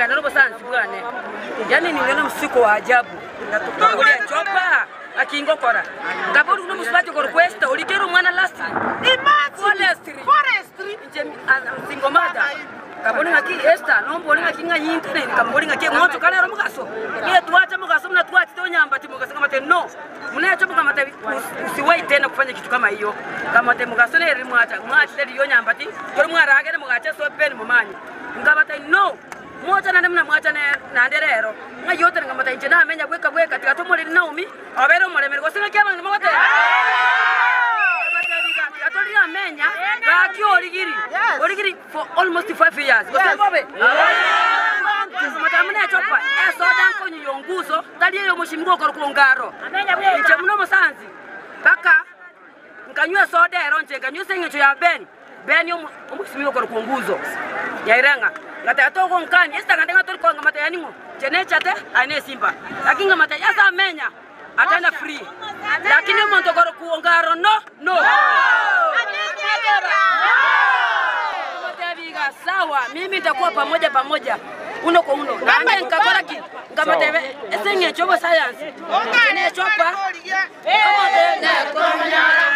nkagenda nobosansi bwane, yaani niliona mshtuko wa ajabu, nkaboria chopa ng'aki ngokora, nkaboria buna omosubati okorokwa Esther oria kera omwana last forestry, inche single mother, nkaboria ng'aki Esther nombori ng'aki ng'ai nteneine, nkamoboria ng'aki eng'ocho kare ero mogaso, ng'e twacha mogaso buna twachete onyambati mogaso nkamotebia no. Buna echo mokamotebia, Usiwahi tena kufanya kitu kama hiyo. Nkamotebia, Mogaso nere mwacha, mwachete riria onyambati, kore mwaragere mogacha ase Beni momanye. Nkabatebia, No, mocha naende buna mwacha naende rero. Ng'ai otari? Nkamotebia, Inche namenya bweka bweka, tiga tomoreri Naomi, obeire omoremeri. Gose ng'aki abang'ina mogoteba? Nkabatebia iga, Tiga torire amenya, gaki origiri, origiri for almost five years. Gose mbobe? Nkamotebia, Buna echopa, esoda nkonywa y'onguso, Tari ey'omochimi gokorokwa ongaro. Inche buna omosansi mpaka nkanywa esoda ero inche nkanywa ase engencho ya Ben, Ben omochimi gokorokwa onguso. Nyaireng'a ngateba togonkania ase tang'ande ng'a tori koenga mataya ning'o inche nechate aye nesimba. Lakini ngamatebia ase amenya ataenda free lakini omonto okorokwa ongaro no no. Nkamotebia iga sawa mimi nitakuwa pamoja pamoja uno kwa uno naende nkakora ki? Nkamotebia, Ase engencho y'obosayansi, inche nechopa, omonto oyo.